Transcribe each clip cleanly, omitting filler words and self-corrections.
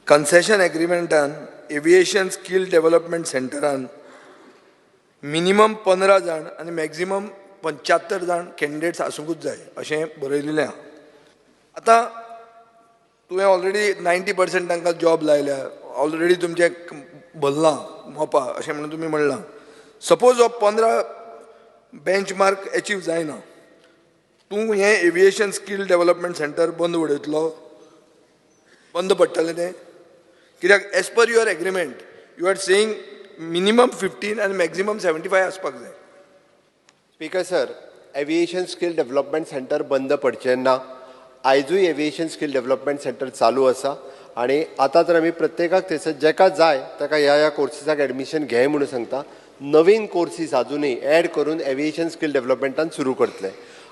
Concession एग्रीमेंटान aviation skill development सेंटरान minimum 15 जाण आनी मॅक्झिमम 75 जाण कॅन्डिडेट्स आसूंकूच जाय अशें बरयलेलें आहा. आतां तुवें ऑलरेडी 90% तांकां जॉब लायल्या, ऑलरेडी तुमचें भरलां मोपा अशें म्हणून तुमी म्हणलां. सपोज हो 15 बेंच मार्क एचीव जायना, तूं हें एविएशन स्कील डेव्हलपमेंट सेंटर बंद उडयतलो? बंद पडटलें तें? कित्याक as per your agreement you are saying minimum 15 आनी मॅक्झिमम 75 आसपाक जाय. Speaker sir, aviation skill development centre बंद पडचें ना. आयजूय एविएशन स्कील डेव्हलपमेंट सेंटर चालू आसा आनी आतां तर आमी प्रत्येकाक थंयसर जेका जाय ताका ह्या ह्या कोर्सीसाक एडमिशन घे म्हणून सांगता. नवीन कोर्सीस आजुनूय एड करून एविएशन स्कील डेव्हलपमेंटान सुरू करतले.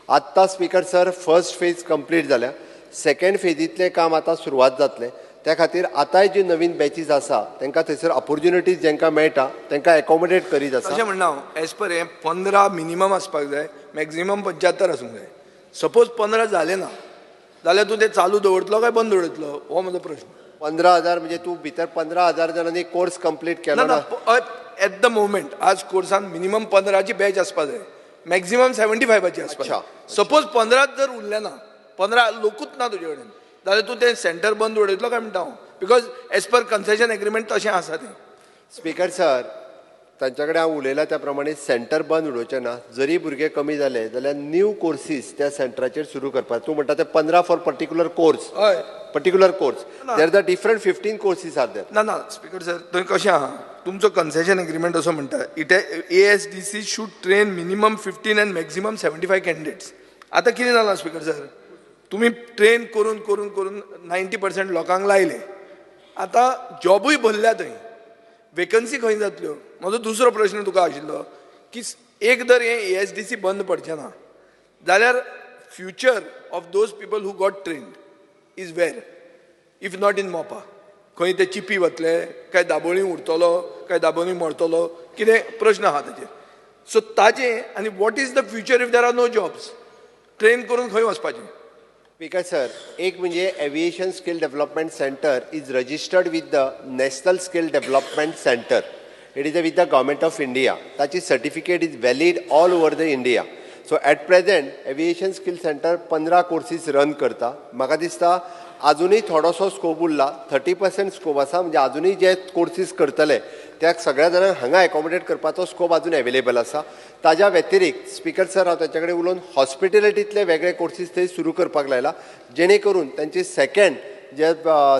आत्तां, speaker sir, first phase complete जाल्या. सेकंड फेजींतलें काम आतां सुरवात जातलें. त्या खातीर आतांय जी नवीन बॅचीस आसा, तांकां थंयसर ऑपोर्च्युनिटीज जेंकां मेळटा तांकां एकोमोडेट करीत आसा. तशें म्हणना हांव. एज पर हें 15 मिनिमम आसपाक जाय, मॅक्झिमम 75 आसूंक जाय. सपोज 15 जाले ना जाल्यार तूं तें चालू दवरतलो काय बंद उडयतलो, हो म्हजो प्रश्न. 15,000 म्हणजे तूं भितर 15,000 जाणांनी कोर्स कंप्लीट केलो ना. ना? ना, एट the moment आज कोर्सान मिनिमम 15ची बॅच आसपा जाय, मॅक्झिमम 75ची आसपा जाय. सपोज 15च जर उरले ना, 15 लोकूच ना तुजे कडेन, जाल्यार तूं तें सेंटर बंद उडयतलो काय म्हणटा हांव, because as per concession agreement तशें आसा तें. स्पीकर सर, तांच्या कडेन हांव उलयलां त्या प्रमाणे सेंटर बंद उडोवचें ना. जरी भुरगे कमी जाले जाल्यार न्यू कोर्सीस त्या सेंटराचेर सुरू करपाक. तूं म्हणटा ते 15 फॉर पर्टिक्युलर कोर्स? हय. Particular course. ना. There the different 15 courses are there. ना ना, स्पीकर सर, थंय कशें आहा, तुमचो कन्सेशन एग्रीमेंट असो म्हणटा, it ASDC should train minimum 15 and maximum 75 candidates. आतां कितें जालां स्पीकर सर, तुमी ट्रेन करून करून करून 90% लोकांक लायले. आतां जॉबूय भरल्या थंय, वेकन्सी खंय जातल्यो? म्हजो दुसरो प्रश्न तुका आशिल्लो की एक जर हें एएसडीसी बंद पडचें ना जाल्यार future of those people who got trained is where, if not in Mopa? खंय ते चिपी वतले काय दाबोळी उरतलो काय दाबोळी मरतलो, कितें प्रश्न आहा ताजेर. सो ताजें आनी what is the future if there are no jobs? Train करून खंय वचपाचें? स्पीकर सर, एक म्हणजे aviation skill development centre is registered with the National Skill Development Centre. It is with the Government of India. ताची certificate is valid all over the India. So at present aviation skill centre 15 courses run करता. म्हाका दिसता आजुनूय थोडोसो scope उरला, 30% scope आसा. म्हणजे आजुनूय जे कोर्सीस करतले त्या सगळ्या जाणांक हांगा एकोमोडेट करपाचो स्कोप अजून एवेलेबल आसा. ताज्या व्यतिरिक्त, स्पीकर सर, हांव तांच्या कडेन उलोवन हॉस्पिटेलिटींतले वेगळे कोर्सीस थंय सुरू करपाक लायला, जेणे करून तांची सेकंड जे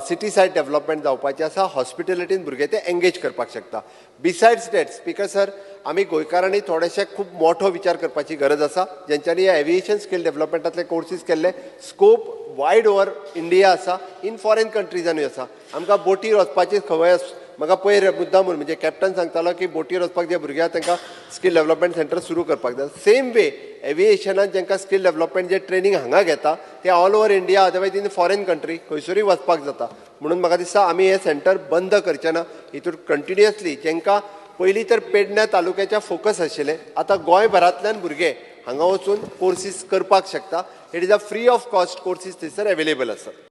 सिटी सायड डेव्हलपमेंट जावपाचें आसा, हॉस्पिटेलिटीन भुरगे ते एंगेज करपाक शकता. बिसायड्स that, speaker sir, आमी गोंयकारांनी थोडेशे खूब मोठो विचार करपाची गरज आसा. जेंच्यांनी एविएशन स्कील डेव्हलपमेंटांतले कोर्सीस केल्ले, स्कोप वायड ओवर इंडिया आसा, इन फॉरेन कंट्रीजानूय आसा. आमकां बोटीर वचपाची खबर म्हाका पयर मुद्दाम म्हूण म्हणजे कॅप्टन सांगतालो की बोटीर वचपाक जे भुरगे आहा तांकां स्कील डेव्हलपमेंट सेंटर सुरू करपाक जाय. सेम वे एविएशनान जांकां स्कील डेव्हलपमेंट जे ट्रेनींग हांगा घेता ते all over India, otherwise in foreign country खंयसरूय वचपाक जाता. म्हणून म्हाका दिसता आमी हें सेंटर बंद करचें ना. हितून कंटिन्युअसली जांकां पयलीं तर पेडण्या तालुक्याच्या फोकस आशिल्लें, आतां गोंयभरांतल्यान भुरगे हांगा वचून कोर्सीस करपाक शकता. It is a free of cost courses थंयसर एवेलेबल आसात.